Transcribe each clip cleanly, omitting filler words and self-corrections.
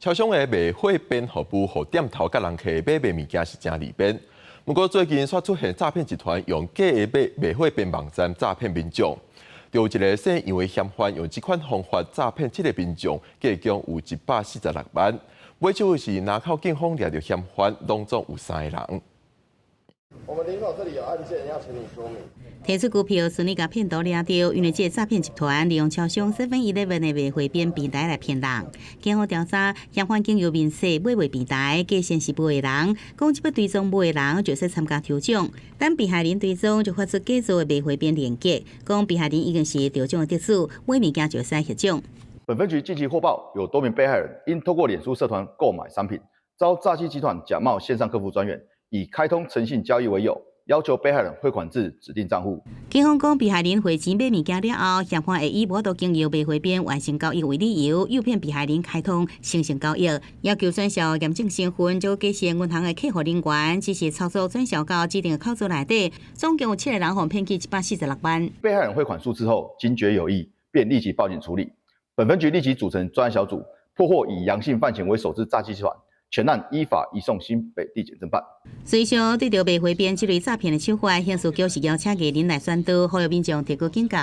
超商的賣貨邊服務，予店頭佮人客買賣物件是誠利便。不過最近煞出現詐騙集團用假的買賣貨邊網站詐騙民眾。就有一个姓楊的嫌犯用這款方法詐騙七个民眾，計共有146萬。尾手是林口警方掠著嫌犯，攏總有三个人。我們林口這裡有案件，要請你說明。提出支票，順利共騙徒掠著，因為這个詐騙集團利用超商 Seven Eleven 的賣貨邊平台來騙人。警方調查，嫌犯經由面冊買賣平台，假稱是買的人，講這筆追蹤買的人就是參加抽獎，等被害人追蹤就發出假造的賣貨邊連結，講被害人已經是得獎的得主，買物件就會使獲獎。本分局近期獲報，有多名被害人因透過臉書社團購買商品，遭詐欺集團假冒線上客服專員，以開通誠信交易為由，要求被害人匯款至指定賬戶。警方講，被害人匯錢買物件了後，嫌犯會以無法度經由賣貨邊完成交易為理由，誘騙被害人開通誠信交易，要求轉銷驗證身份，就假設銀行的客服人員，只是操作轉銷到指定的口座內底，總共有七个人予騙去146萬。被害人匯款數次後，驚覺有異，便立即報警處理。本分局立即組成專案小組，破獲以楊姓犯嫌為首之詐欺集團。全案依法移送新北地檢偵辦。隨著對著賣貨邊這類詐騙的手法，刑事局是邀請藝人來宣導，呼籲民眾提高警覺。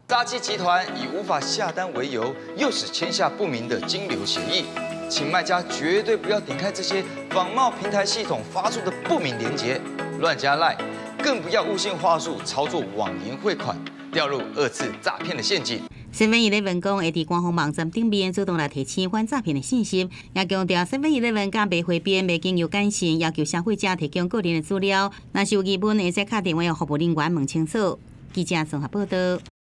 詐欺集團以無法下單為由，誘使簽下不明的金流協議，請賣家絕對不要點開這些仿冒平台系統發出的不明連結，亂加 LINE，更不要誤信話術操作網銀匯款，掉入二次詐騙的陷阱。 Seven Eleven 講會佇官方網站頂面主動來提醒反詐騙的信息，也強調 Seven Eleven 佮賣貨邊袂經由簡訊要求消費者提供個人的資料，若是有疑問，會使敲電話予服務人員問清楚。記者綜合報道。